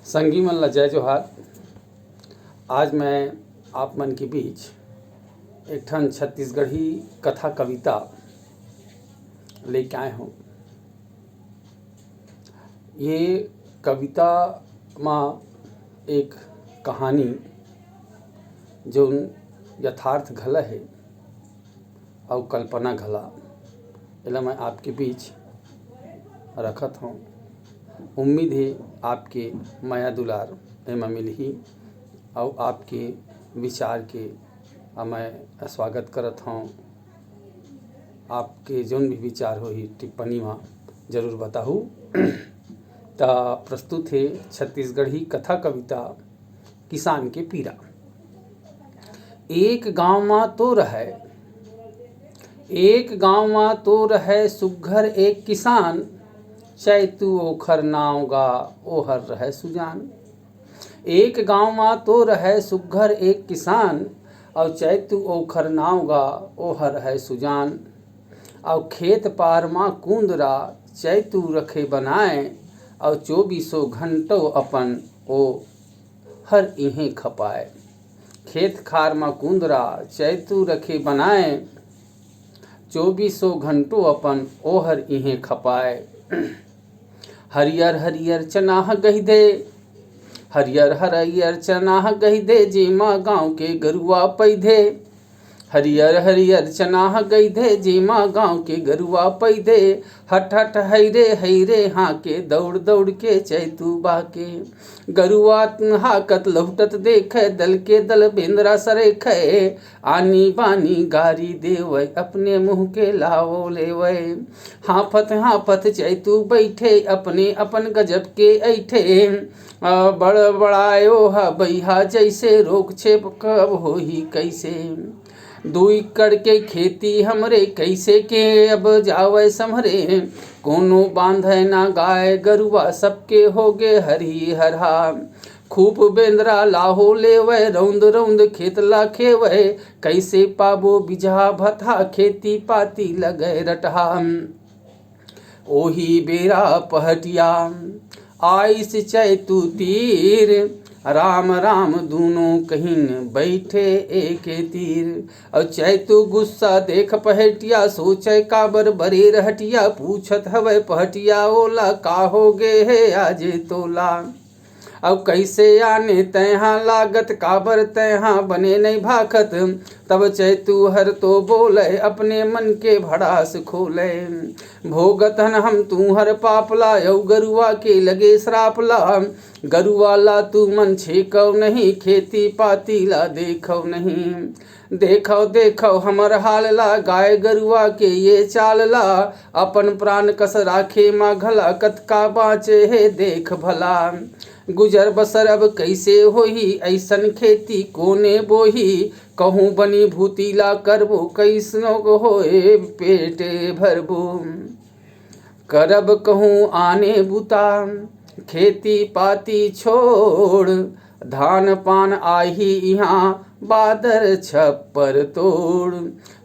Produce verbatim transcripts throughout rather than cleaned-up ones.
संगी मन ला जय जोहार। आज मैं आप मन के बीच एक ठन छत्तीसगढ़ी कथा कविता लेके आए हूँ। ये कविता मा एक कहानी, जोन यथार्थ घला हे अउ कल्पना घला, एला मैं आपके बीच रखत हौं। उम्मीद हे आपके मया दुलार एमा मिलही अउ आपके विचार के मैं स्वागत करत हौं। आपके जोन भी विचार होही, टिप्पणी मा जरूर बताहू। त प्रस्तुत हे छत्तीसगढ़ी कथा कविता किसान के पीरा। एक गांव मा तो रहय, एक गांव मा तो रहय सुग्घर एक किसान, चैतू ओखर नांव गा, ओहर रहय सुजान। एक गांव मा तो रहय सुग्घर एक किसान, अउ चैतू ओखर नांव गा, ओहर रहय सुजान। अउ खेत पार मा कुंदरा चैतू रखे बनाय, अउ चौबीसों घंटो अपन ओ हर इहें खपाय। खेत खार मा कुंदरा चैतू रखे बनाय, चौबीसों घंटो अपन ओहर इहें खपाय। हरियर हरियर चना ह गहि दे, हरियर हरियर चना ह गहि दे, जेमा गांव के गरुवा पैधे। हरियर हरियर चना ह गहि दे, जेमा गांव के गरुवा पैधे। हट हट हई रे हई रे हाँके, दौड़ दौड़ के चैतू बाके। गरुवा हाकत लहुटत देखय, दल के दल बेंदरा सरेखय। आनी बानी गारी देवय, अपने मुंह के लावो लेवय। हांफत हांफत चैतू बइठे, अपने अपन गजब के अइठे। अ, बड़बड़ायो ह बइहा जइसे, रोक छेप कब होही कइसे। दू एकड़ के खेती हमरे, कइसे के अब जावय सम्हरे। कोनो बांधय ना गाय गरुवा, सबके होगे हरही हरहा। खूब बेंदरा लाहो लेवय, रौंद रौंद खेत ला खेवय। कइसे पाबो बिजहा भतहा, खेती पाती लगय रटहा। ओही बेरा पहटिया आइस चैतू तीर, राम राम दूनों कहिन बइठे एके तीर। अउ चैतू गुस्सा देख पहटिया, सोचय काबर बरे रहटिया। पूछत हवय पहटिया ओला, का होगे हे आजे तोला। अउ कइसे आने तैंहा लागत, काबर तैंहा बने नइ भाखत। तब चैतू हर तो बोलय, अपने मन के भड़ास खोलय। भोगत हन हम तुंहर पाप ला, अउ गरुवा के लगे श्राप ला। गरुवा ला तुमन छेकव नहीं, खेती पाती ला देखव नहीं। देखव देखव हमर हाल ला, गाय गरुवा के ये चाल ला। अपन प्राण कस राखे मा घला, कतका बांचे हे देख भला। गुजर बसर अब कइसे होही, अइसन खेती कोने बोही। कहूँ बनी भूती ला करबो, कइसनो होए पेटे भरबो। करब कहूँ आने बुता, खेती पाती छोड़। धान पान आही इहाँ, बादर छप्पर तोड़।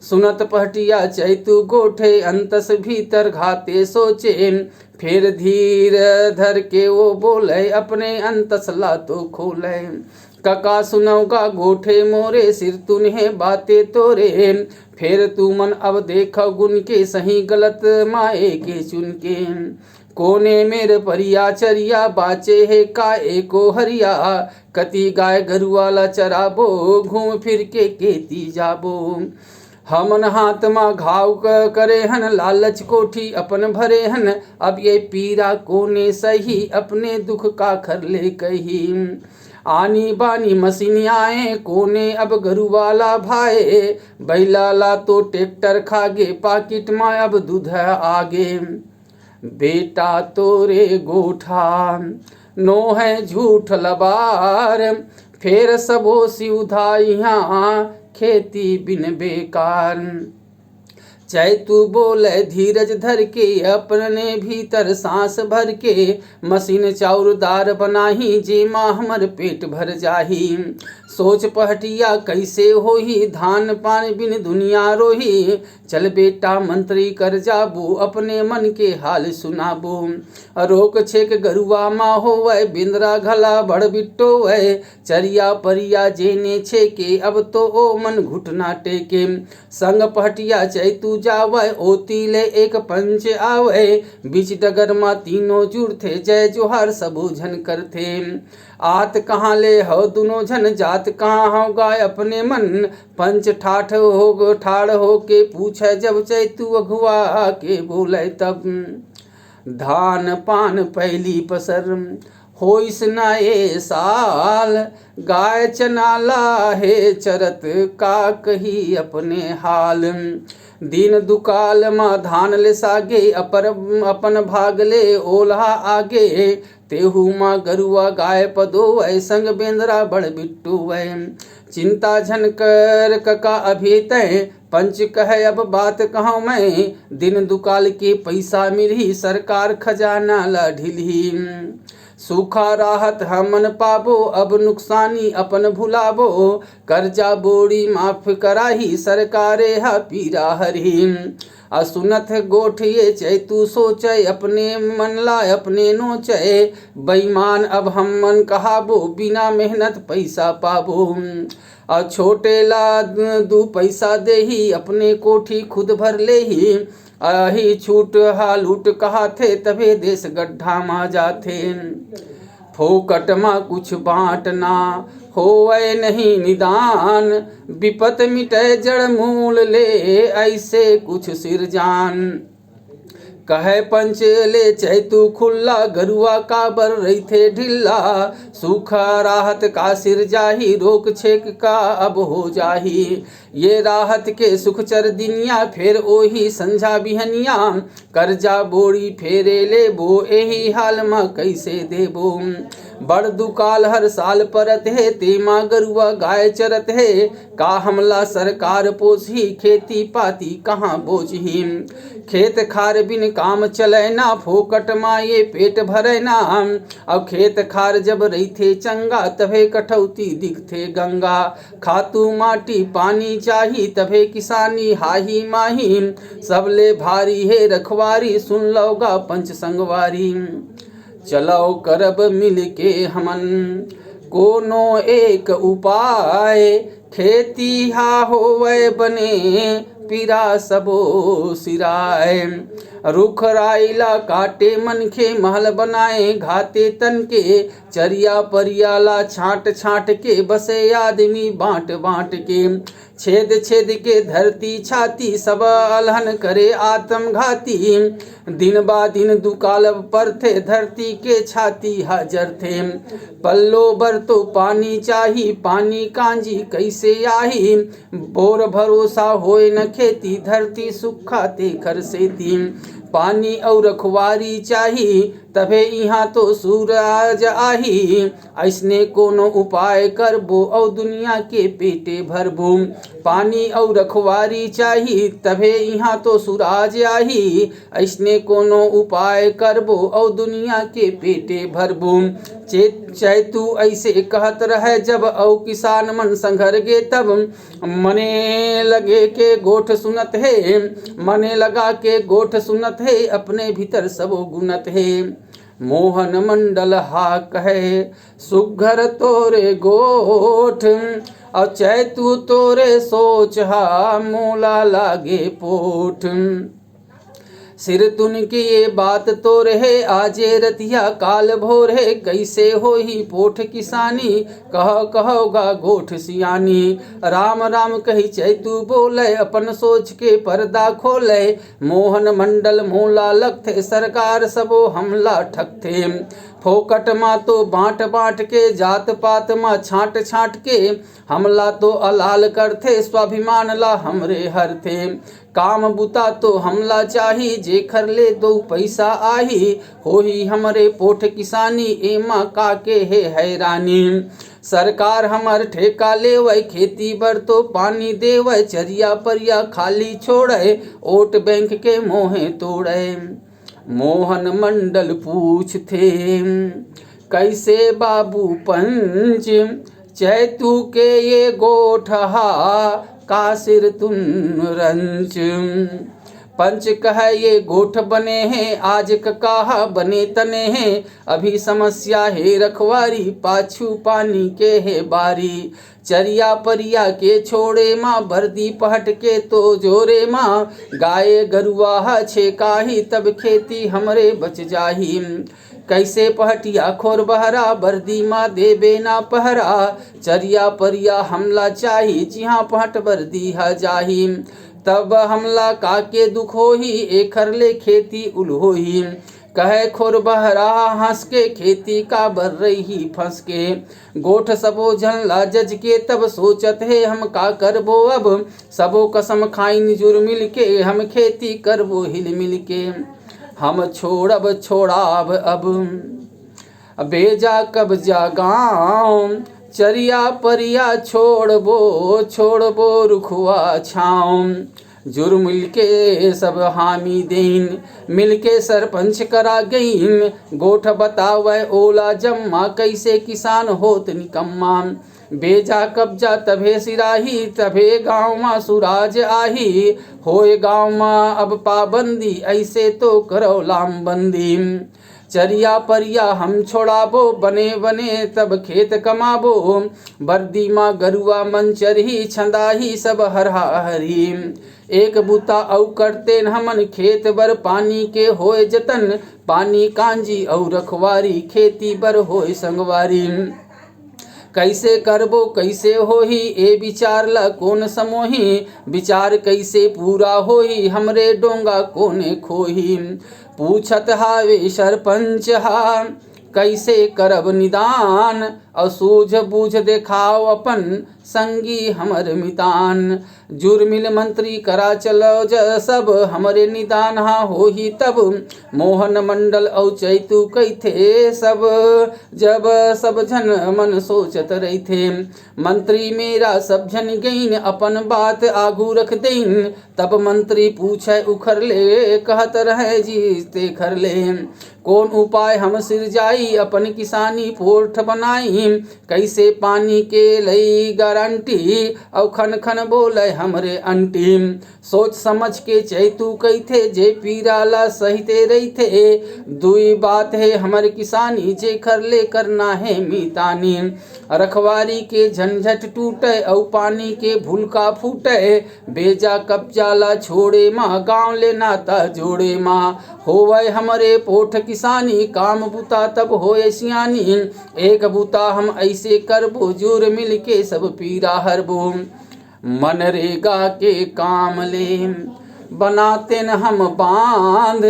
सुनत पहटिया चैतू गोठे, अंतस भीतर घाते सोचे। फेर धीर धर के वो बोलय, अपने अंतस ला तो खोलय। कका सुनव गा गोठे मोरे, सिर तुन्हे बाते तोरे। फेर तुमन अब देखव गुन के, सही गलत मा एके चुन के। कोने मेर परिया चरिया, बाचे हे का एको हरिया। कति गाय गरुवा ला चराबो, घूम फिर के केती जाबो। हमन हाथ मा घाव क-, करे हन, लालच कोठी अपन भरे हन। अब ये पीरा कोने सही, अपने दुख काखर ले कही। आनी बानी मशीन आए, कोने अब गरुवा ला भाए। बैला ला तो ट्रैक्टर खागे, पाकिट मा अब दूध आगे। बेटा तोरे गोठा नोहय झूठ लबार, फेर सबो सुविधा इहाँ खेती बिन बेकार। चैतू बोले धीरज धर के, अपने भीतर सांस भर के, मशीन चाउर दार बनाही, जेमा हमर पेट भर जाही। सोच पहटिया कैसे होही, धान पान बिन दुनिया रोही। चल बेटा मंत्री कर जाबो, अपने मन के हाल सुनाबो। रोक छेक गरुआ मा होवय, बेंदरा घला बड़ बिट्टो वय। चरिया परिया जेने छेके, अब तो ओ मन घुटना टेके। संग पहटिया चैतू जावय, ओती ले एक पंच आवय। बीच डगर मा तीनों जुड़थे, जय जोहार सबो झन करथे। आत कहाँ ले हव दुनो झन, जात कहाँ हव गाय अपने मन। पंच ठाठ हो ठाड़ हो के पूछे, जब चैतू अघुआ के बोले तब। धान पान पैली पसर होइस न ए साल, गाय चना ला हे चरत, का कही अपने हाल। दिन दुकाल मा धान ले सागे, अपर अपन भाग ले ओलहा आगे। तेहू मा गरुआ गाय पदो वै, संग बेंदरा बड़ बिट्टू वै। चिंता झन कर कका अभी तै, पंच कहे अब बात कहूँ मैं। दिन दुकाल के पैसा मिलही, सरकार खजाना ला ढिलही। सूखा राहत हमन पाबो, अब नुकसानी अपन भुलाबो। कर्जा बोड़ी माफ कराही, सरकारे ह पीरा हरही। अ सुनत गोठ ये चैतू सोचय, अपने मन ला अपने नोचय। बेईमान अब हमन कहाबो, बिना मेहनत पैसा पाबो। अ छोटे ला दू पैसा देही, अपने कोठी खुद भर लेही। अही छूट हा लूट कहाथे, तभे देश गड्ढा मा जाथे। फोकट मा कुछ बांटना होवय नहीं निदान, विपत मिटय जड़ मूल ले, ऐसे कुछ सिरजान। कहे पंच ले चैतू खुल्ला, गरुआ काबर रहिथे ढिल्ला। सूखा राहत का सिरजाही, रोक छेक का अब हो जाही। ये राहत के सुख चर दिनिया, फेर ओही संझा बिहनिया। कर्जा बोड़ी फेरे लेबो, एही हाल मा कैसे देबो। बड़ दुकाल हर साल परत हे, तेमा गरुआ गाय चरत हे। का हमला सरकार पोसही, खेती पाती कहाँ बोचही। खेत खार बिन काम चलय ना, फोकट मा ये पेट भरय ना। अउ खेत खार जब रहिथे चंगा, तभे कठौती दिखथे गंगा। खातू माटी पानी चाही, तभे किसानी हाही माही। सबले भारी हे रखवारी, सुन लव गा पंच संगवारी। चलव करब मिलके हमन कोनो एक उपाय, खेती हा होवय बने, पीरा सबो सिराय। रुख राई ला काटे मनखे, महल बनाए घाते तन के। चरिया परिया ला छांट छांट के, बसे आदमी बांट बांट के। छेद छेद के धरती छाती, सब अलहन करे आत्मघाती। दिन बा दिन दुकाल परथे, धरती के छाती हा जरथे। पल्लो बर तो पानी चाही, पानी कांजी कैसे आही। बोर भरोसा होय न खेती, धरती सुक्खा तेखर सेती। पानी अउ रखवारी चाही, तभे इहाँ तो सूरज आही। अइसने कोनो उपाय करबो, अउ दुनिया के पेटे भरबो। पानी अउ रखवारी चाही, तभे इहाँ तो सुराज आही। अइसने कोनो उपाय करबो, अउ दुनिया के पेटे भरबो। चे-, चैतू अइसे कहत रहय जब, अउ किसान मन संघर गे तब। मने लगे के गोठ सुनत हे, मने लगा के गोठ सुनत हे, अपने भीतर सबो गुनत हे। मोहन मंडल हा कहे, सुघर तोरे गोठ, अउ चैतू तोरे सोच हा, मोला लागे पोठ। सिर तुन के ये बात तोर हे, आजे रतिया काल भोर हे, कैसे होही पोठ किसानी, कह कहो गा गोठ सियानी। राम राम कही चैतू बोले, अपन सोच के पर्दा खोले। मोहन मंडल मोला लगथे, सरकार सबो हमला ठगथे। फोकट मा तो बांट बांट के, जात पात मा छांट छांट के, हमला तो अलाल करथे, स्वाभिमान ला हमरे हरथे। काम बुता तो हमला चाही, जेखर ले दो पैसा आही, होही हमरे पोठ किसानी, एमा का के हे हैरानी। सरकार हमर ठेका लेवय, खेती बर तो पानी देवय, चरिया परिया खाली छोड़य, वोट बैंक के मोहे तोड़य। मोहन मंडल पूछथे, "कैसे बाबू पंच, चैतू के ये गोठ हा, का सिर तुन रंच?" पंच कहे, "ये गोठ बने हे, आज कका हा बने तने हे, अभी समस्या हे रखवारी, पाछू पानी के हे बारी। चरिया परिया के छोड़े मा, बरदी पहट के तो जोरे मा, गाय गरुआ ह छेकाही, तब खेती हमरे बच जाही। कैसे पहटिया खोर बहरा, बरदी मा देबे ना पहरा, चरिया परिया हमला चाही, जिहाँ पहट बरदी ह जाही, तब हमला का के दुख होही, एखर ले खेती उल होही।" कहे खोर बहरा हंस के, "खेती का बर रही फंस के?" गोठ सबो झन ला जज के, तब सोचत हे, "हम का करबो अब?" सबो कसम खाइन जुर मिल के, "हम खेती करबो हिल मिल के।" हम छोड़ब छोड़ाब अब बेजा कब्जा गाँव, चरिया परिया छोड़बो, छोड़बो रुखवा छाँव। जुर मिलके सब हामी देइन, मिलके सरपंच करा गइन। गोठ बतावय ओला जम्मा, कैसे किसान होत निकम्मा। बेजा कब्जा तभे सिराही, तभे गाँव मा सुराज आही। होय गाँव मा अब पाबंदी, ऐसे तो करव लामबंदी। चरिया परिया हम छोड़ाबो, बने बने तब खेत कमाबो। बरदी मा गरुआ मन चरही, छंदाही सब हरहा हरी। एक बुता अउ करतेन हमन, खेत बर पानी के होय जतन। पानी कांजी अउ रखवारी, खेती बर होय संगवारी। कैसे करबो, कैसे होही, ए विचार ला कोन समोही? विचार कैसे पूरा होही, हमरे डोंगा कोने खोही? पूछत हावे सरपंच हा, कैसे करब निदान? अउ सूझ बूझ देखाव अपन, संगी हमर मितान। जुरमिल मंत्री करा चलो ज सब, हमरे निदान हा होही तब। मोहन मंडल अउ चैतू कहिथे सब, जब सब झन मन सोचत रहिथे। मंत्री मेरा सब झन गइन, अपन बात आगू रख देइन। तब मंत्री पूछे उखर ले, कहत रहे जी तेखर ले, कोन उपाय हम सिरजाई, अपन किसानी पोर्ठ बनाई। कैसे पानी के लई गारंटी, अउ खन खन बोले हमरे अंटी। सोच समझ के चैतू कहिथे, जे पीरा ला सहिते रहिथे। दुई बात हे हमर किसानी, जेखर ले करना हे मितानी। रखवारी के झंझट टूटे, अउ पानी के भूलका फूटे। बेजा कब्जा ला छोड़े मा, गाँव ले नाता जोड़े मा। होवय हमरे पोठ किसानी, काम बुता तब होय सियानी। एक बुता हम ऐसे करबो, जुर मिल के सब पीरा हरबो। मनरेगा के काम ले बनातेन हम बांध,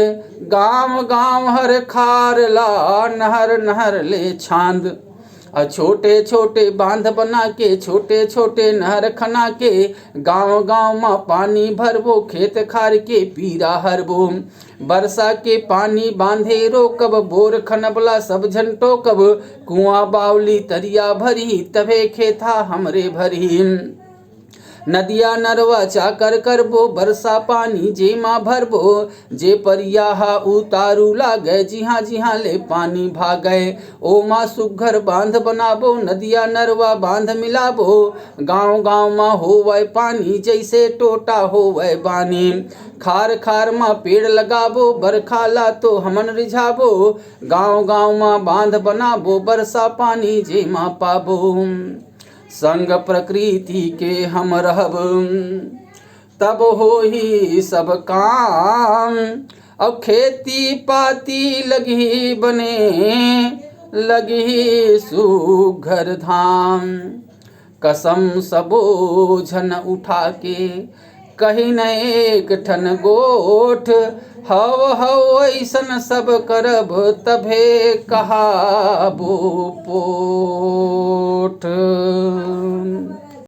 गांव गांव हर खार ला, नहर नहर ले छांद। अ छोटे छोटे बांध बना के, छोटे छोटे नहर खना के, गांव गांव मा पानी भरबो, खेत खार के पीरा हरबो। बरसा के पानी बांधे रोकब, बोर खनबला सब झन टोकब। कुआं बावली तरिया भरही, तभे खेत हा हमरे भरही। नदिया नरवा चाकर करबो, बरसा पानी जेमा भरबो। जे परिया हा उतारू लागे, जिहाँ जिहाँ ले पानी भागे, ओमा सुग्घर बांध बनाबो। नदिया नरवा बांध मिलाबो, गांव गांव मा होवय पानी, जैसे टोटा होवय बानी। खार खार मा पेड़ लगाबो, बरखा ला तो हमन रिझाबो। गांव गांव मा बांध बनाबो, बरसा पानी जेमा पाबो। संग प्रकृति के हम रहब, तब होही सब काम। अउ खेती पाती लगही बने, लगही सुघर धाम। कसम सबो झन उठा के कहिन एक ठन गोठ, हव हव अइसन सब करब, तभे कहाबो पोठ।